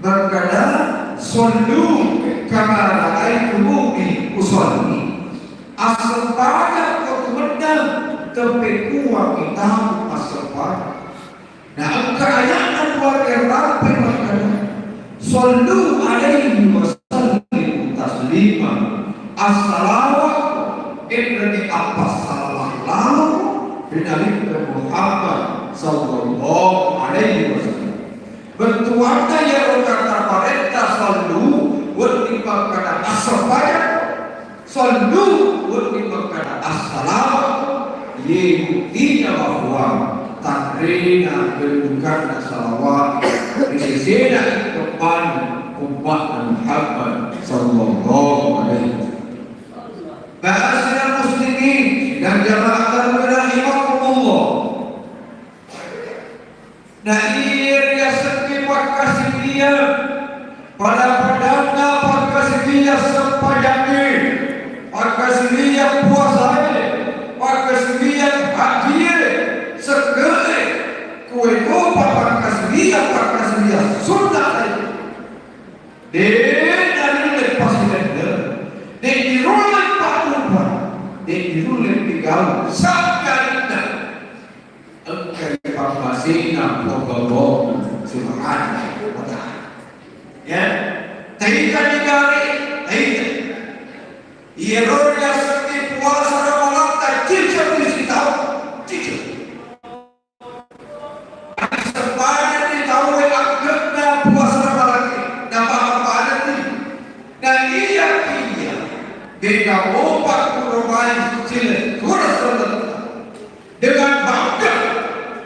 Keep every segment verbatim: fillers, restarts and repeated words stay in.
Makkeda, "Shollu kama ra'aitumuni usolli." Assempajang ko tu mennang, tempe kuangi tamu assempajang. Na engka ayatna Puang rampe makkeda, "Shollu alaihi wa sallimu taslima." Assalawat, enreni appassalawat lalo ri Nabitta Muhammad sallallahu alaihi wasallam. Bettuanna iyaro kata parenta shollu, wedding makkeda assempajang, shollu, wedding makkeda assalawat, ye buktinya bahwa tanrena bentukanna salawat ri sesena ikkeppani ummatna Muhammad sallallahu alaihi wasallam. Ma'asyiral muslimin dan jamaah tarwih rahimakumullah. Na iya riasengnge pakkasiwiyang, pada-padanna pakkasiwiyang sempajangnge, pakkasiwiyang puasae, pakkasiwiyang hajjie, sekke'e, kueto pakkasiwiyang, pakkasiwiyang sunnae. De' nariulle pasilendereng, de' nirulle pa'rupa, de' nirulle pigau, sangkalinna engka ri pappasena Puang Allah Subhanahu wa Ta'ala. Ya, taita digare, taita. Iyaro riasengnge puasa Ramalatta ciceng ri sitaung, ciceng. Sempajanni tauwe akkenna puasa Ramalatta, napahang padanni. Na iya-iya, mega mopa kuro mai sucile, kuro selletta. Dengan bangga,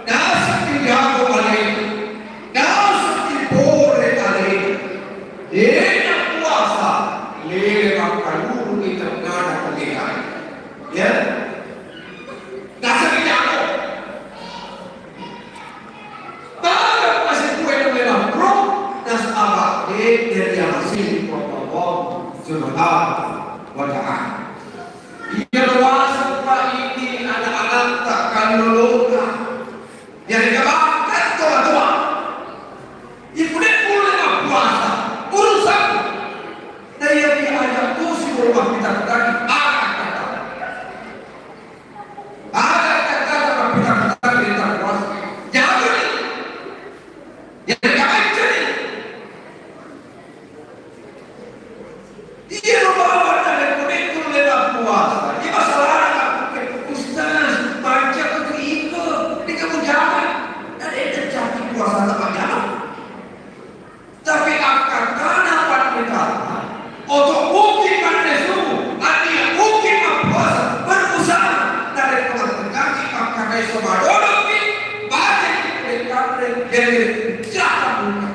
naseng dijago alena, naseng dipore alena. Dena puasa, lele makkaluru di tengngana kegerai. Ya, naseng dijago. Pada masih kue nang memang pro, nasaba de dari yang masih di Allah Subhanahu wa Ta'ala. Iya, lowaseng, Pak, ini anak-anakta kallolota. Yang dikembangkan tua-tua. Ibu de boleh puasa. Urusan. Dan yang diajak tuh si rumah kita tadi, anak-anak. Ada kata-kata kita-kata kita puasa. Jangan. Yang kita baca ni. Iya, lo bawa ada komentar lewat puasa. Iya, masalah aku ke Ustaz, baca ke iko, ini kamu jangan. Ada yang terjadi puasa tak jamaah. Tapi akkatana panritana, oto mungkin manre subuh, ania mungkin mappuasa, berusaha, narekko mattekkaki makkanai somadodokki, bacaki pole kanre, gere-gere, jangan buka.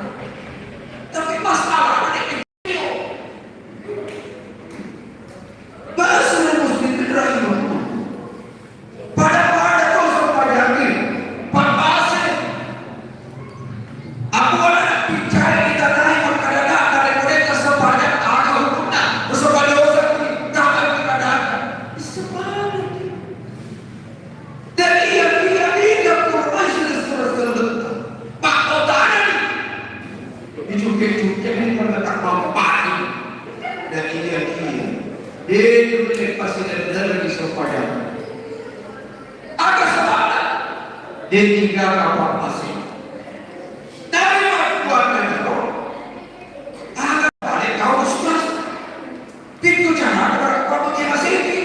Tapi masalahnya, Ma'asyiral muslimin rahimakumullah. Pada-pada to sempajangnge, pabbase. Apuana piccai itanai makkadada, narekko de'ta sempajang, aga hukumna? Sempajang dosa, taga ibadah. Sempajang. Dan iya, iya, iya, kurang sudah, sudah, sudah. Pak Kota ni. Dicukke-cukke ni pernah tak mampu pati. Dan iya, iya. Dia dulu lepas dan dari sopada. Ada sahabat. Dia tinggal kapal pasir. Dari waktu ada jero. Ada balik kau sudah. Pintu jahanam, pabbagia maseki.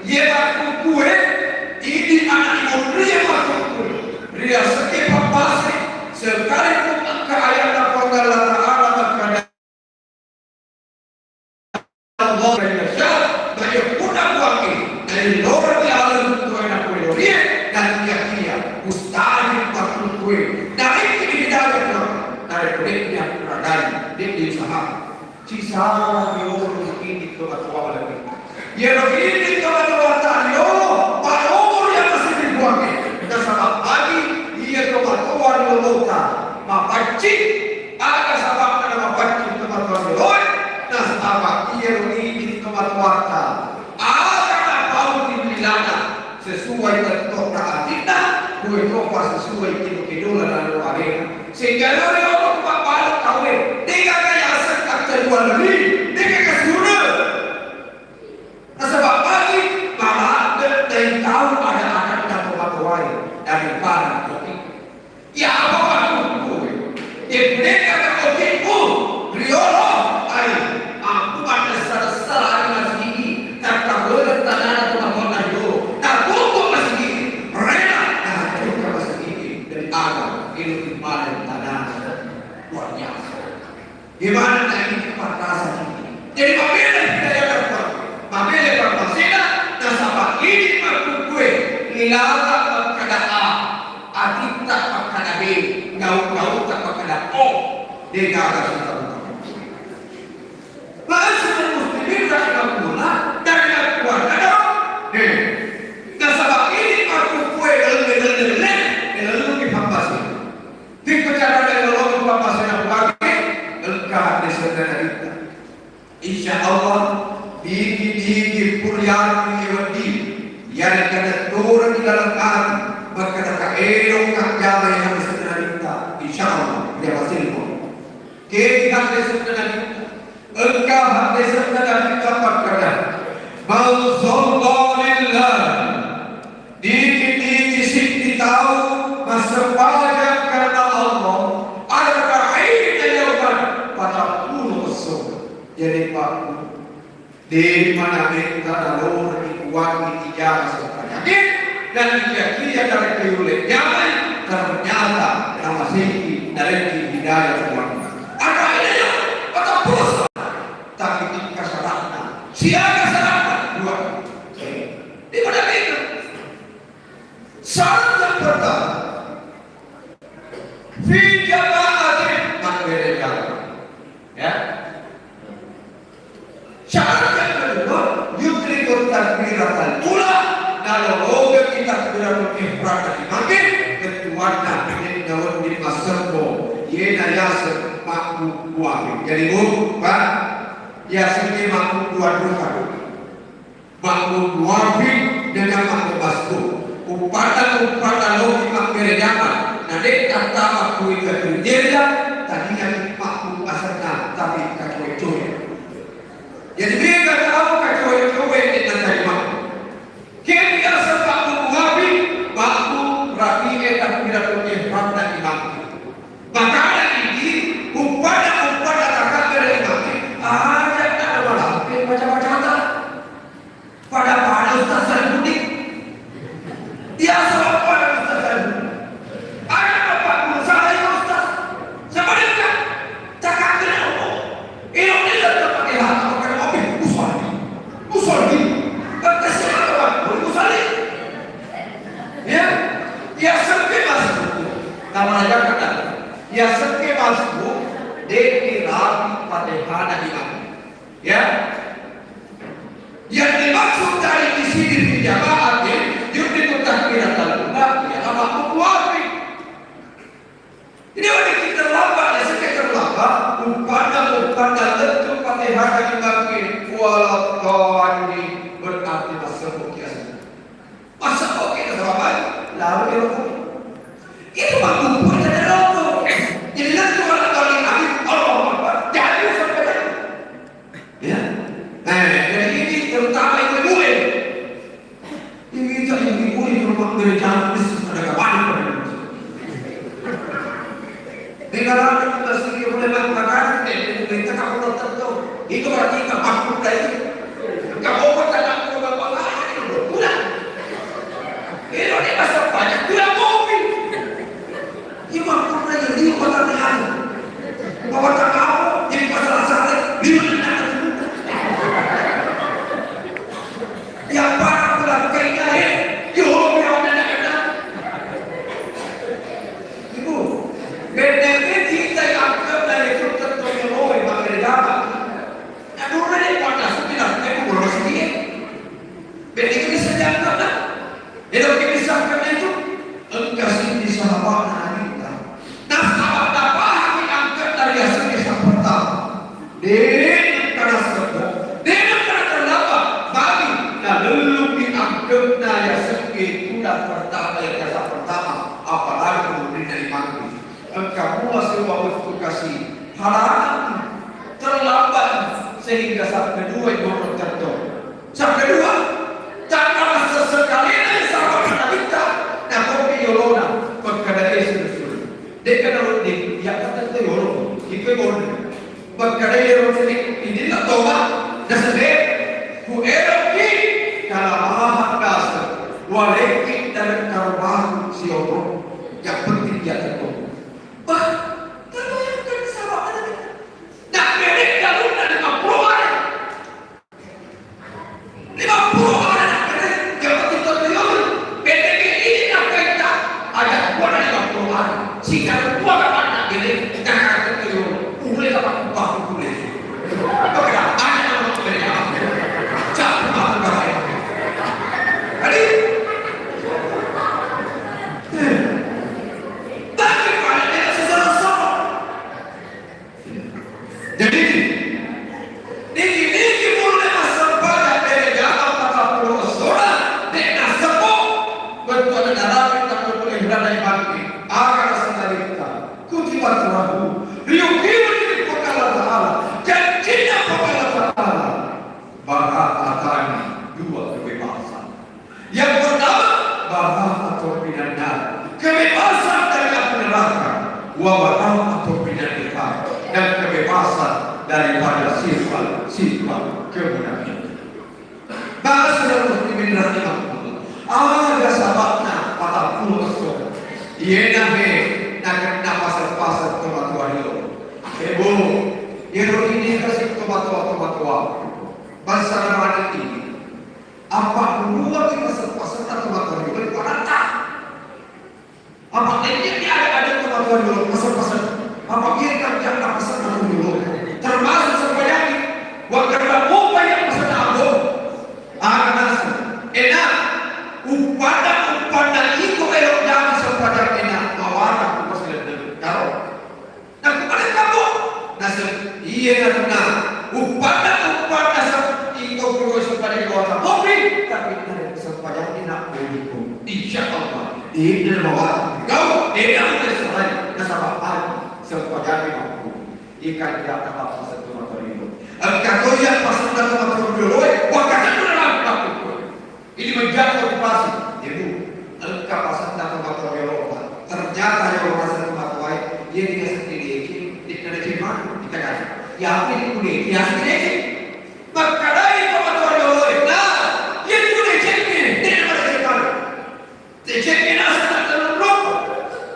Iye makkukkue, idi ana' imonri iye makkukkue. Riasengnge pabbase, sekalipun engka aya'na Puang Allah Ta'ala makkeda, "Allah la yasha," naye punna Puangnge, naye loroni laleng tuwae nakuwe lorie, nakiya-kiya, mustahil pakkukkue. Narekko dihidaye Puang, narekko de'ni appuragai, de'ni usaha. Cisarang riolo idi tomatoa lagi. Iyaro idi tomatoa tariolo, panomor yang masih dibuangnya. Nasaba agi iya tomatoa riolota mapaccing. Aga sababna mapaccing tomatoa rioloe? Nasaba iyaro idi tomatoata aga napau timbilana sesuai tento'na atinna, kuetopa sesuai kedo-kedona nallo alena. Sehingga riolo mabbalu tauwe. Tega De'gaga okiku riolo, ai, aku maddessa-dessa lari masigi, tattawereng tanana tu matoanna riolo, natuntu masigi, rela nahancurkan masigi, dan aga elo timmaleng tanana luar biasa. Gimana na ini pattasa ini? Jadi mabela kita ya, mabela bangsa nasaba ini makkukkue, lilata makkada A, atitta makkada B, gau-gauta makkada O. De'gaga suta buka. Ma'asyiral muslimin rahimakumullah, dari kuat ada. Eh, nasaba ini makkukkue, lele-lele, lele-lele, lele-lele, Dipaccarana lolongeng pappasenna Puangnge, engka haddesenna Nabitta. Insya Allah, diki-diki puriangngi wedding, iyare'ga natturungi laleng ati, makkeda kaedong kajjama haddesenna Nabitta, insya Allah, iya pasilmo. Kegi haddesenna Nabitta, engka haddesenna Nabitta makkeda, "Man shalla lillah." Diki-diki siddi tau massempajang karena Allah, arba'ina yauman, patappulo esso. Jadi, Pak, de' manametta naloreng kuangi ijama sempajang. Dan iya-iya dari kayulle jamai, ternyata nama siki dari hidayah Tuhan. Arba'ina yauman, patappulo esso. Tapi engka syaratna. Siaga syaratna? Dua. Di mana itu? Syarat yang pertama, fi jama'atin, mabbere jama. Ya. Syarat yang kedua, yudrikut takbiratal ula, nalolongeng takbiratul ihram tadi mangke, ketuanna, inna wedding massembo, yena yaseng makku kuabe. Jadi, Bu, Pak, yasengnya makku dua rupa. Makmum muwafiq dengan makmum masbuk. Umpana-umpana loki mabbere jama, na de' tattama kuita kriteria, tania makmum asenna, tapi kacoe-coe. Jadi, mega tau kacoe-coe de' natarima. Ke biasa makmum muwafiq, makmum rapi'e takbiratul ihram na imamna. Makana idi, umpana-umpana takabbere imamna, aja' na malampe baca-bacata. Pada-pada Ustaz Saifuddin. Iya, salah pada Ustaz Saifuddin. Ada bapak guru saya, Ustaz. Sebenarnya, cakap dengan Allah. Ini dia tempat dia, apa kata Nabi, usalli. Usalli. Kata siapa, Pak? Usalli. Ya, ya, sampai masuk. Nama aja kata. Ya, sampai masuk. Dia dirapi Fatihah Nabi. Ya. Yang dimaksud dari di sini fi jama'atin, yudrikut takbiratal ula, ialah makmum muwafiq. Jadi, orang kita terlambat, ya, saya terlambat, umpana, umpana, lettu Fatihah dari mangke, waladdallin, berarti masuk biasa. Masa kok kita sama baik? Lalu dia lakukan. Itu mah kumpul dari rokok. Jadi, nanti orang balik lagi, Allahu Akbar. Jadi, sampai tadi. Ya. Nah, jadi ini terutama ibu-ibu ya. Ini kita ibu-ibu ini rumah gereja, ada kapan? De'gaga kita sendiri boleh mengatakan, eh, pemerintah kamu tetap tuh. Itu berarti kita makmur tadi. Kamu kok tak makmur, Bapak? Ah, itu udah pulang. Itu dia masa banyak pulang mobil. Dia makmur tadi, dia kota Nehana. Bawa tak mau, jadi masalah sana. Dia udah datang. Yang para pulang kayaknya, eh, dia hobi, dia udah datang. Ibu, bennenge cinta angkep dari itu tertolong oleh makkeda jama. Nah, dulu ni pada sudah, tapi belum masih dia. Bennenge bisa diangkat, nah. Jadi, oke, bisa angkat itu. Engka sini sahabat Nabi. Nah, sahabat apa yang diangkat dari hasil yang pertama? Dé' nakkeda sebbo, dé' nakkeda terlambat, magi nalellumi angkenna yase'é tudang pertama, yang jasa pertama, apalagi murinna imangngé. Engka mua seuwa wettu kasi halangi, terlambat sehingga sakkedua monro terto. Sakkedua, takkala sessekalena sahabat Nabitta, nakopi yolona, pekkedaé sulu-sulu. Dé'ka nawedding, iya' pattettoé Iko bonde. Makkeda iyaro seni, idinna toba, naseng, ku eroki, kalabahan dasa, walekki dan karobaku siono. Yang penting dia tetap. Bah, terbayangkan sama ada. Nak bebek galunna lima puluh hari. Lima puluh hari nak kene, yang penting kau tuyul. P T G ini nak kaita, ada kuat lima puluh hari. Sehingga kuat anak kene, jangan tuyul. Boleh dapat upah boleh. Kau kena ada nama kau kena. Jangan makan kau. Jadi, tapi pada dia susah-susah. Jadi, nigi-nigi mulle massempajang bere jama patappulo essona, de' naseppo, bettuanna narapi tappulo ehurana ibangke, aga nasengaritta, kutiba turahu, riukiwi Puang Allah Ta'ala, janjinna Puang Allah Ta'ala, bara'atani, dua kebebasan. Yang pertama, bara'atun minan nar, kebebasan dari api neraka, wa bara'atun minan nifaq, dan kebebasan daripada sifat-sifat kemunafikan. Ma'asyiral muslimin rahimakumullah. Aga sababna patappulo esso? Iyena he nakenna pasal-pasal tomatoa rio. Ebo, iyaro ini kasi tomatoa-tomatoa. Bangsa Ramadan ini. Apa dua kita sepasang atau materi berkuarata? Apa ini dia ada ada tempat dulu pasang-pasang? Apa dia kan dia tak pasang atau dulu? Termasuk semuanya ini. Waktu kamu banyak pasang abon. Anak enak. Upada upada itu elok jangan sempadan enak. Mawara aku masih ada. Tahu? Nakkupalettabbo. Naseng, iye nanna, uppanna, uppanna sempajang iko kulo sempajang iko wata mopi, tapi nare sempajang ina mopi ko. Insya Allah, ini mawar. Kau, ini aku terserah. Nasaba, ah, sempajang ina mopi. Ikan dia tambah pasal tu motor itu. Engka to iya pasal tu motor itu, wakatan dalam aku. Ini menjadi motivasi. Ibu, engka pasanna tomatoa riolo'ta. Ternyata riolo pasang tomatoae, iya diaseng deceng, de'na deceng maneng, kita kan. Ya, apa ini kude? Ya, asli deceng. Makkedai tomatoa rioloe, nah, iya tu deceng ni, de'na deceng maneng. Deceng ni asal tak terlalu.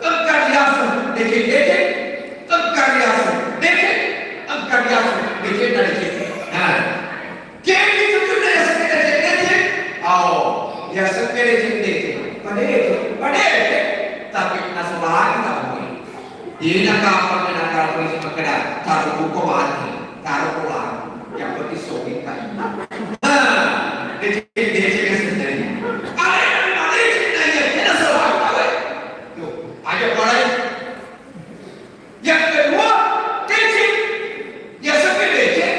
Engka diaseng deceng-deceng, engka diaseng deceng, engka diaseng deceng na deceng. Nah, Jadi, tentu dia sekedar-sekedar. Oh, ya sekedar-sekedar. Padahal, padahal. Tapi nasolaki tak boleh. Ina kapang na kapang si makkeda, taruh buku mati, taruh pulang. Yang penting sobi kayu. Nah, dia jadi, dia jadi sendiri. Ada yang ada yang cerita dia, dia nasolaki tak boleh. Tuh, aja mulai. Yang kedua, deceng. Ya, sepe deceng.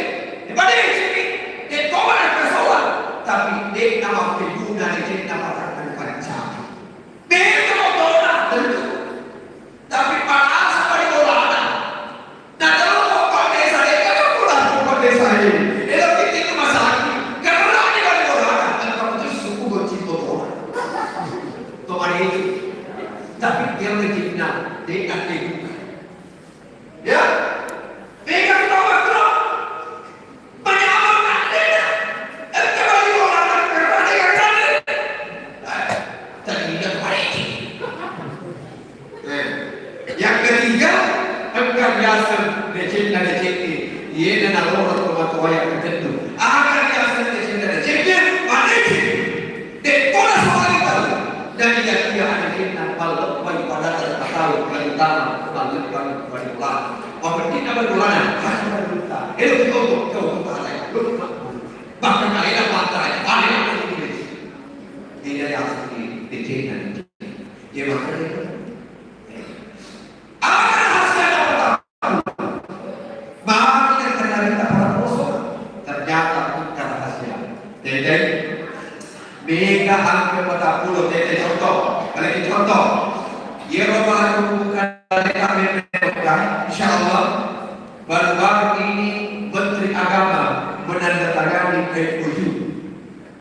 Pada deceng ni, de' toba na kasola. Tapi de' nama peguna deceng nama rakan pancang. Beda motorna, tentu. Tapi pada asa pada bolana. Nah, kalau mau Pak Desa, de' kan pulang ke Pak Desa ini. Elo kita rumah sakit. Karena ini pada bolana. Dan kamu tuh suku benci motor. Toba deceng. Tapi dia deceng, nah, de' kan peguna. Ya? Mega kita waktu. Banyak amal tak ada. Engka bagi orang anak kerana yang ada. Eh, tadi tidak baik. Eh, yang ketiga, engka biasa deceng dan deceng. Iya, dan orang tua tua yang ketentu. Akan biasa deceng dan deceng. Mana deceng? De'tona sawali tau. Naiya iya adecenna malleppai padata tau, terutama malleppai bali bolana. Mapentingna bali bolana, hati bali bolana. Elo kioto, kau kota alai, lu makmur. Bahkan alena pantai, alena pantai. Tidak ada asli decenna. Dia makan itu. Aga rahasia dapat? Magi ternyata para poso, ternyata bukan rahasia. Tete, mega angka patappulo, tete contoh, balik contoh. Iyaro malaku bukan mereka, insya Allah, baru-baru ini Menteri Agama menandatangani M O U.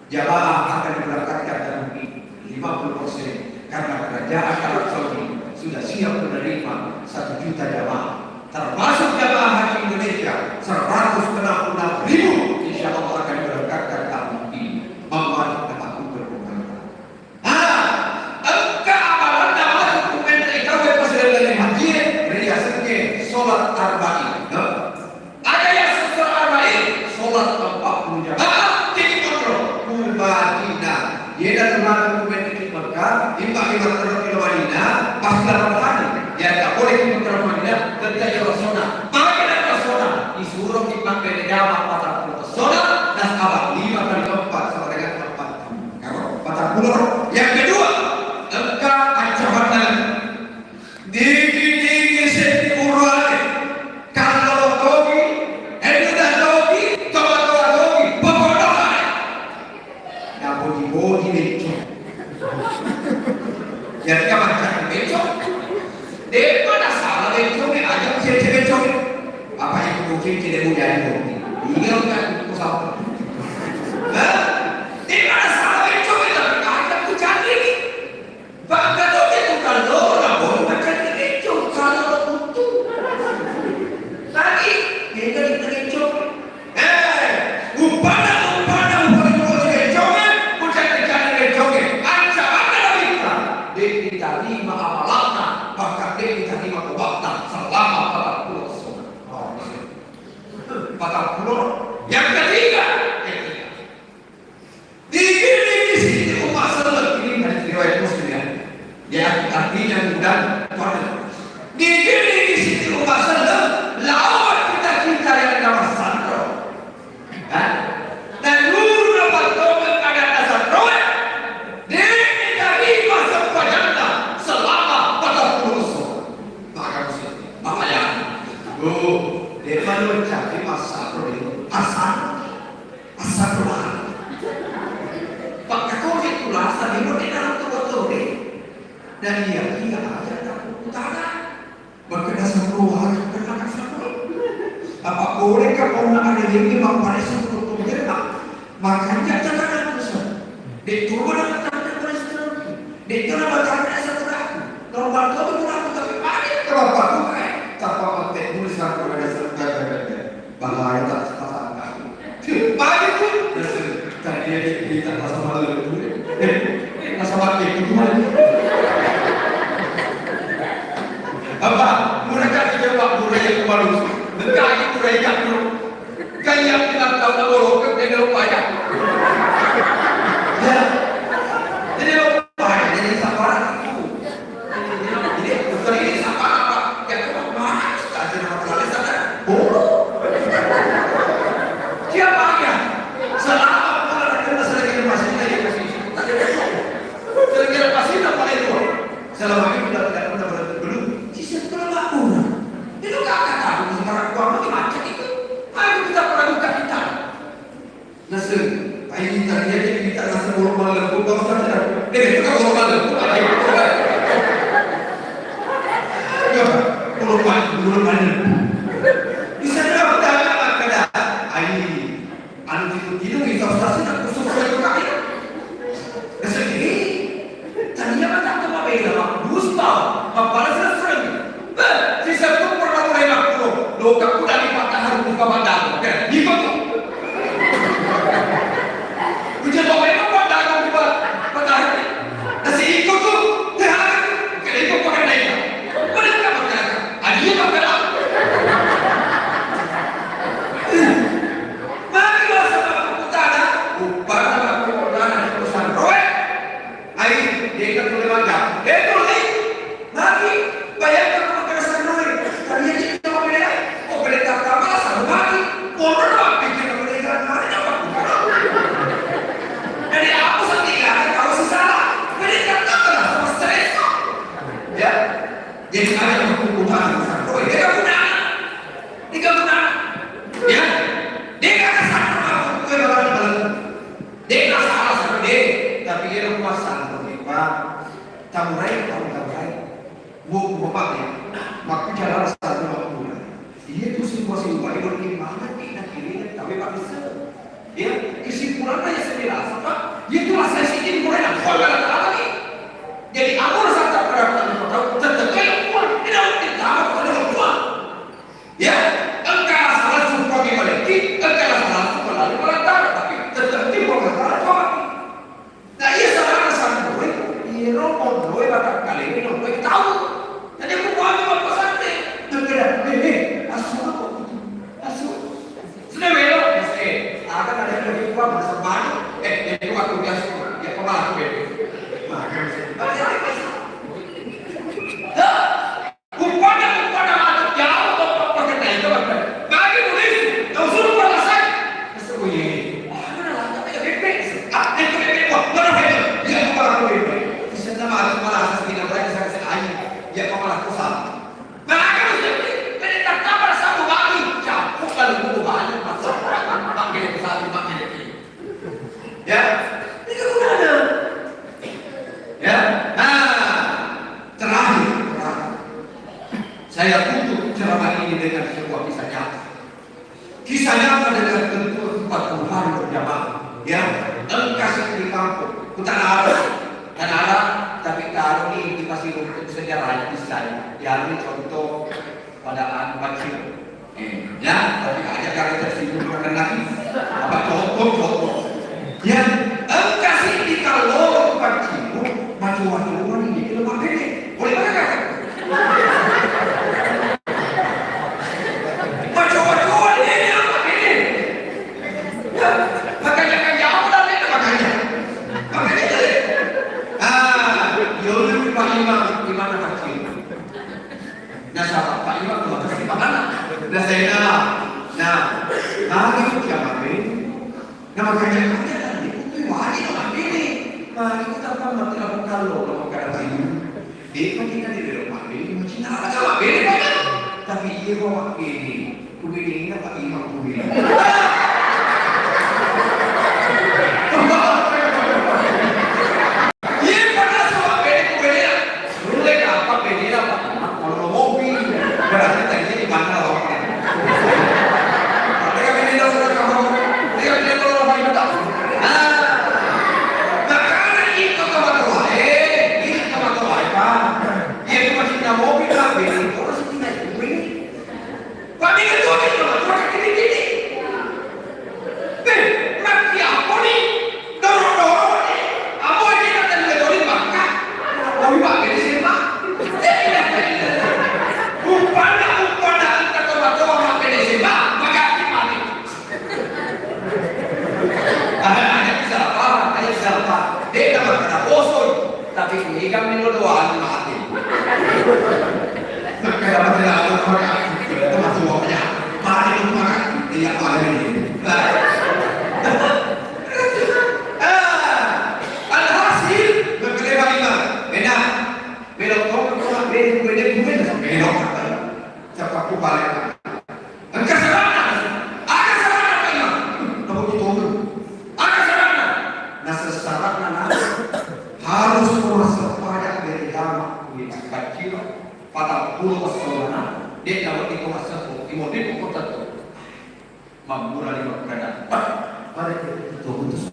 Jamaah akan diberangkatkan tahun ini lima puluh persen karena kerajaan Arab Saudi sudah siap menerima satu juta jamaah, termasuk yang Arba'in, no? Ada yang sesuai Arba'in, sholat empat puluh jamaah, tiga kontrol, kubadina. Dia dah termasuk pemain di Mekah, timbang di Mekah di Madinah, pasti lawan hari. Ya, tak boleh di Mekah Madinah, tetap ya Rasulullah. Pakai dan Rasulullah, disuruh kita beda jamaah, patang puluh Rasulullah, dan sahabat lima kali empat sama dengan empat puluh. Kamu patang puluh. Yang kedua, engkau ancaman Nabi. Digi-digi seddi uruane. Kallo togi, edda togi, toa-toa togi, pokokna bae. Naboji-boji becco. Jadi ka mancang becco. Depa nasala becco me aja cece becco. Apa itu kucing tidak mau jadi boji. Iya kan kusapa. Hah? Depa nasala becco me tapi aja kucari. Pakkatojeng tu kalloro, naponi maccang becco, kalloro kuttu. Lagi, mega di becco. Eh, uppanna, uppanna, uppanna, uppanna becco, eh, kucang-kucang becco, eh. Ancamanna nabitta, de' ditarima amalanna, bahkan de' ditarima tobatna selama patang puluh esso. Oh, patang puluh. Yang ketiga, ketiga. Digiring Siti Umma selleng, ini hadis riwayat Muslim ya. Ya, artinya mudah, pada. Digiring Siti Umma selleng, lawan kita-kita yang nama sanro. Hah? Dan nuruna pattongeng ada sanro, eh. Dini tarima sempajanna selama patang puluh esso. Maka Muslim, Bapak ya. Oh, dia baru cari masalah itu. Asal Astagfirullah. Pakkatojeng tu rasa memang di dalam tubuh tu, deh. Dan iya, iya aja tak utara. Makkeda sanro, harus kena sanro. Apa boleh ka ponna ada yang memang pada sanro tu, ya, Pak? Makanya jangan aku. Dek tu mana tak ada pada sanro. Dek tu nama tak ada sanro. Kalau bantu aku, aku tapi pakai. Kalau bantu, eh, tak apa-apa, teh, tulis sanro ada sanro. Bahaya tak sepasang kaki. Pagi tu, tadi dia cerita masa malu tu. Eh, masa malu tu. Apa? Murah kaki jawab, murah yang kemalu. Engkau lagi murah yang tu. Kan yang bilang tahu nak bolong, kan dia lupa ya. Ya. Jadi lupa, jadi sabar. Jadi, bukan ini siapa apa? Ya, cuma mana saja nama terlalu sana. Bodoh. Siapa ya? Selama pula ada kena selagi masih ada yang masih. Selagi masih tak boleh dua. Selama ini kita tidak pernah berhenti dulu. Sisa pula kurang. Itu kakak tahu sekarang kurang lagi macet itu. Ayo kita pernah buka kita. Naseng, ai tadi aja kita naseng bolong mallempu, kau sadar? Eh, itu kan bolong mallempu, ai. Ya, bolong mal-, bolong mallempu. Bisa dapat dana makkada, ai, anu tipu-tipu, itu sasina khusus saya buka, ya. Naseng, eh, Tania matatta mabela mabbus tau, mabbala sereng-sereng. Beh, siseng tu pura mulai makkulo, lokakku dani pattaharung muka paddaku. Oke, iko tu. Ujian bawa memang paddaku di pa-, pattaharung. Nasi iko tu, teh, oke, iko pakai naik. Mereka pakai. Adia pakai. Magi bahasa makkulo, upana makkulo, dana di pesan roe. Ai, de'na tuli maga. Eh, tuli. Magi, bayangkan kalau kena sanoi. Tadi aja kita mau bela. Oh, bela tak tambah, sama magi. Bodoh lah, pikir kamu bela tak tambah, apa? Jadi, aku sendiri, kalau sesala. Bela tak tambah, sama stres. Ya. Jadi, ada yang berhubungan dengan sanoi. Dia tak guna. Dia tak guna. Ya. Dia kata sanoi, aku bukan orang dalam. De'na sala sebenarnya, tapi ero kuasa, Pak. Taburai, tabu-, taburai. Bu, Bapak, ya. Makkucara rasa tu makkurai. Iya tu semua, semua itu nikmat, tapi nak kiri, tapi Pak bisa. Ya, kesimpulannya ya saya rasa, Pak. Itu rasa sini mulai nak kuat dalam lagi. Jadi, aku rasa tak pernah tahu, tetap kayak kuat. Tidak mungkin tahu kalau kuat. Ya, engka rasa langsung kami malekki, engka rasa langsung melalui perantara, tapi tetap di perantara kami. Nah, iya, salah rasa gue, iya, romo gue, bakal kali ini, gue tahu. Jadi, aku mau ambil apa saja. Negara, eh, eh, sebuah kisah nyata. Kisah nyata dengan tentu tempat Tuhan berjamaah. Ya, engka seddi kampung. Ku Tanara, Tanara, tapi taroni di Pasiruntuk sejarah kisah. Ya, ini contoh pada anu kecil. Eh, ya, tapi aja jangan tersinggung karena lagi. Apa contoh, contoh. Ya, engka seddi kallolo ku Paccingo, macoa-coa ni dia kena mabene. Boleh mana kan? Macoa-coa ni dia kena mabene. Ya, makanya kan jauh dah dia makanya. Makanya jadi. Ah, yaudah Pak Imam, gimana Pak Imam? Nasaba Pak Imam tu atas di mana? Nasaba, nah, mari kita mabene. Na makanja-kanja tadi, itu wali lo mabbene. Magi ko tappa makkeda kallolo makkeda tadi. De'pa kita di dalam mabbene, macina apa sama bene, Pak? Tapi iya, Pak, mabbene. Ku bene, Pak Imam, ku bene. Iya, pada sama bene, ku bene. Nulle kapang bedena, Pak. Kalau mobil, berarti tadinya di mana, Pak? Tega bedena, Pak? Tega bedena, Pak? Ah. Makanya itu kematuan, eh, itu kematuan, Pak. Iya, itu masih nggak mobil, Pak. Bedena itu masih tinggal di sini. Pabbingung toni, matu makkiri-kiri. Eh, makkiapponi, doro-doroni, amo aja na tellidori bakka. Oi, mabbene sema. Uppanna, uppanna engka towa-towa mabbene sema, magatti mani. Ada, ada bisa apa? Ada bisa apa? Dia makkeda posoi. Tapi ini kan melo doang mati. Makkeda mati lalu, itu masuk aja. Mati itu makan, iya, mati. Ah, alhasil, makkeda Pak Imam, beda. Belok tong, belok, belok, belok, belok. Siapa aku balik? Engka saranna, aga saranna, Pak Imam? Namo ditolong. Aga saranna? Nasessara'na na harus ko massempajang berjamaah di masjid patappulo essona, de' nawedding ko massempajang, imo de' ko tetto. Mammulani makkeda, "Pak, pada itu betul-betul."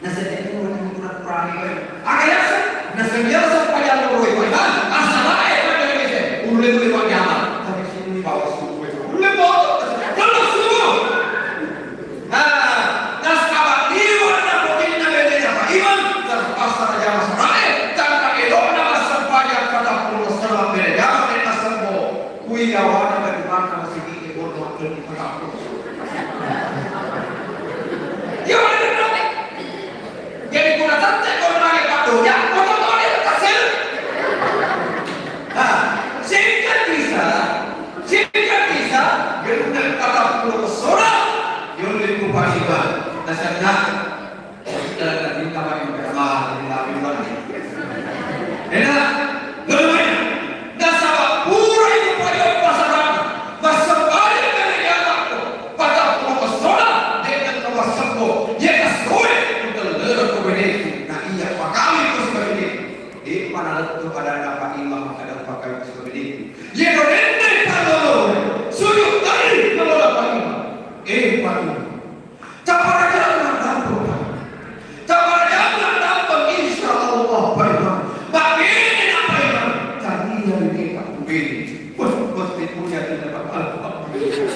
Nasaba itu orang kurang-kurang itu. Aga yaseng, nasaba yaseng pajang loro itu, Pak. Asalae pada Indonesia. Ulle-ulle pajama. Tapi sini bawa suku itu. Ulle foto. Kalau suku. Nah, nasaba liwa na potinna bedena Pak Imam, terpaksa jama sarae, tanpa elokna massempajang patappulo essona beda jama dengan sembo. Kui yawana bagaimana masih di Iya, jadi kuna tette ko mage paddoja, foto toni tasel. Nah, singkat kisah, singkat kisah, genteng patappulo essona, yolli ku Pak Imam, nasaba, dalam nanti kamar yang berkembang, jadi lebih baik. Enak, lebih baik. Nasaba pura itu pajoppa saranna, massempajang berjamaah ko patappulo essona, de' nengka massempajang, iya essoe, kutellereng ko beneku, na iya pakawing ko sibawa beneku. De'pa nalettu adanna Pak Imam makkeda pakawing ko sibawa beneku. Iyaro nenne' pallolo, sujud tadi pallolo Pak Imam. Eh, Pak Imam. Taparajang dampeng, Pak. Taparajang dampeng, insya Allah, Pak Imam. Mabbene na, Pak Imam. Tania ri kita kubene. Wah, pasti punya kita, Pak. Alhamdulillah.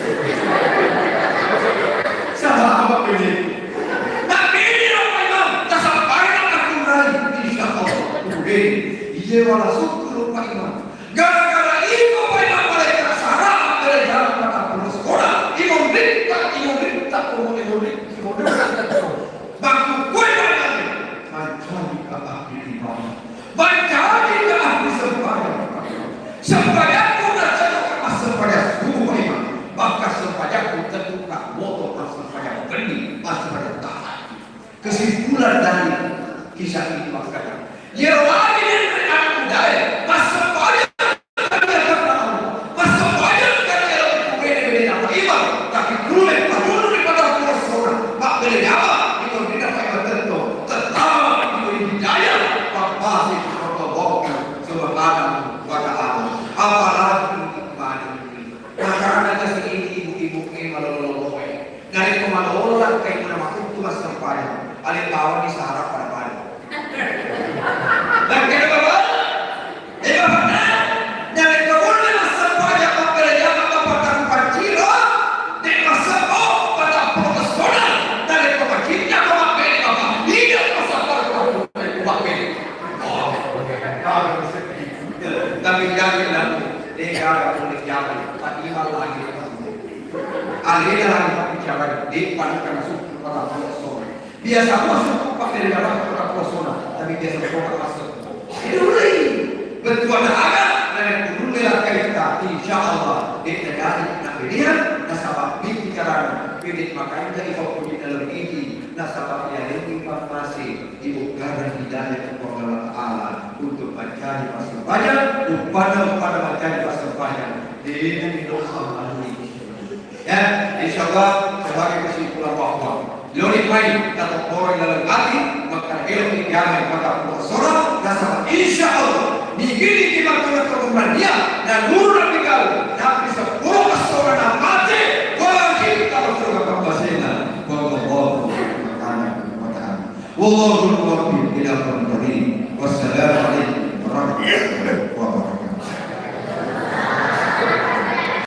Sahabat ini. Mabbene na, Pak Imam. Tasampaikan aku nari, insya Allah, kubene. Iya, wala syukur, Pak Imam. Gara-gara iko pai mappalekka sara mabbere jama patappulo sekolah, imonritta, imonritta, imonritta, imonritta. Makkukkue mancaji ka ahli ibadah, mancaji ka ahli sembahyang. Sembahyangku naccajokka massempajang subuh, Pak Imam. Bahkan sembahyangku tentuka moto massempajang wenni, massempajang tahajud. Kesimpulan dari kisah ini makkeda, iyaro lagi menre anak mudae, massempajang karena Allah, massempajang karena Allah, beda-beda nama imam, tapi kulle patunru pada Rasulullah, mabbeda jama, itu tidak pakai tertentu, tetap itu hidayah, papasi Allah Subhanahu wa Ta'ala. Apalagi iman. Karena kasi ibu-ibu e malolo-lolo e. Narekko malolo lakkai pura makuttu massempajang, ale bawang di sahara pada-pada. Lakkai bawang. E bapakna, narekko mulle massempajang makkeda jama mapatang pacciro, de massebbo patappulo essona, narekko macinta ko mabbene bapa, ida massempajang ko mabbene. Oh, tapi jangan lalu, de gaga mulle jama, tapi iman lagi. Alena lagi pabbicara, de panikka nasukku patappulo essona. Biasa masuk pakai dalam kota kosona, tapi biasa kota masuk. Itu mulai. Betul ada agak, dan turun dalam kaita, insya Allah, de terjadi nak pilihan, nasaba mimpi carana, pilih makanya di fokus di dalam ini, nasaba yang ini masih dibukakan hidayah kepada Allah Ta'ala untuk mencari pasal banyak, kepada, kepada mencari pasal banyak. Dengan itu Allah. Ya, insya Allah, sebagai kesimpulan bahwa lori mai tatopporoi laleng ati, maka elo ikiamai patappulo essona, nasaba insya Allah, nigini ki matu na kemudian dia, dan nurun di kau, tapi sepuluh essona na mate, wajib kalau sudah kembasena, wallahu ta'ala. Wallahul muwaffiq ila aqwamit thariq. Wassalamualaikum warahmatullahi